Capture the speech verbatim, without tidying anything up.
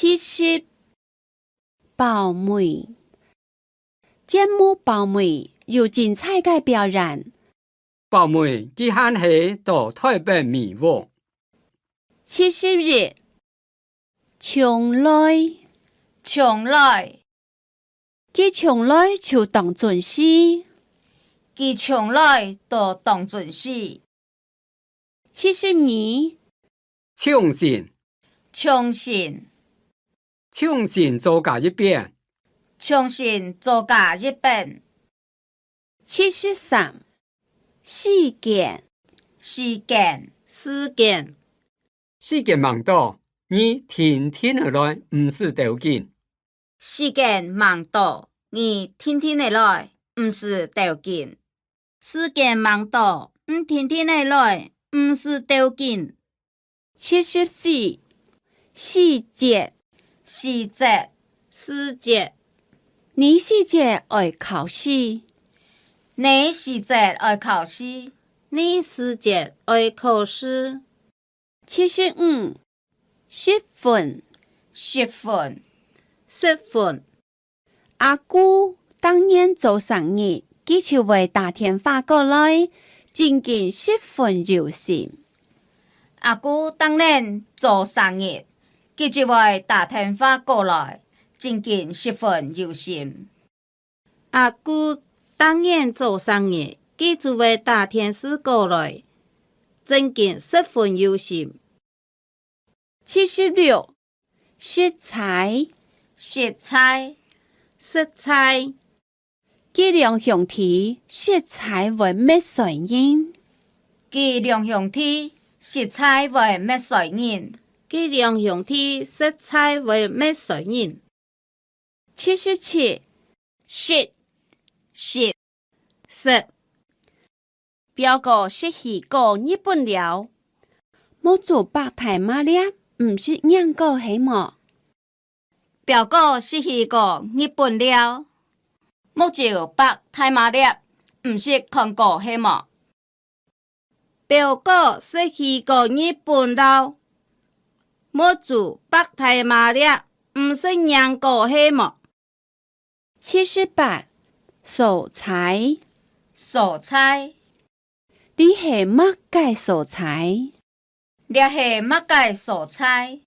七十，包尾。節目包尾有精彩个表演。包尾佢還係到臺北迷屋。七十一，從來。從來。佢從來就當準時。佢從來都當準時。七十二，重新。重新。重新做加一遍。重新做加一遍。七十三，時間。時間。時間。時間吂到，你定定仔來，毋使鬥緊。時間吂到，你定定仔來，毋使鬥緊。時間吂到，你定定仔來，毋使鬥緊。七十四，時節。時節。時節。你時節愛考試。你時節愛考試。你時節愛考試。 七十五，十分。十分。十分。阿姑逐年做生日，佢就會打電話過來，真經十分有心。阿姑逐年做生日，佢就會打電話過來，真經十分有心。 阿姑逐年做生日，佢就會打電視過來，真經十分有心。七十六，實在。實在。實在。佢兩兄弟實在會搣衰人。佢兩兄弟實在會搣衰人。佢兩兄弟實在會搣衰人。 七十七，食。食。食。表哥食魚過日本尞，目珠擘大擘粒，毋識䀴過係無？表哥食魚過日本尞，目睭擘大擘粒，毋識看過係無？ 表哥食魚過日本尞，目珠擘大擘粒，毋識䀴過係無？七十八，所在。所在。這係麼个所在？這係麼个所在？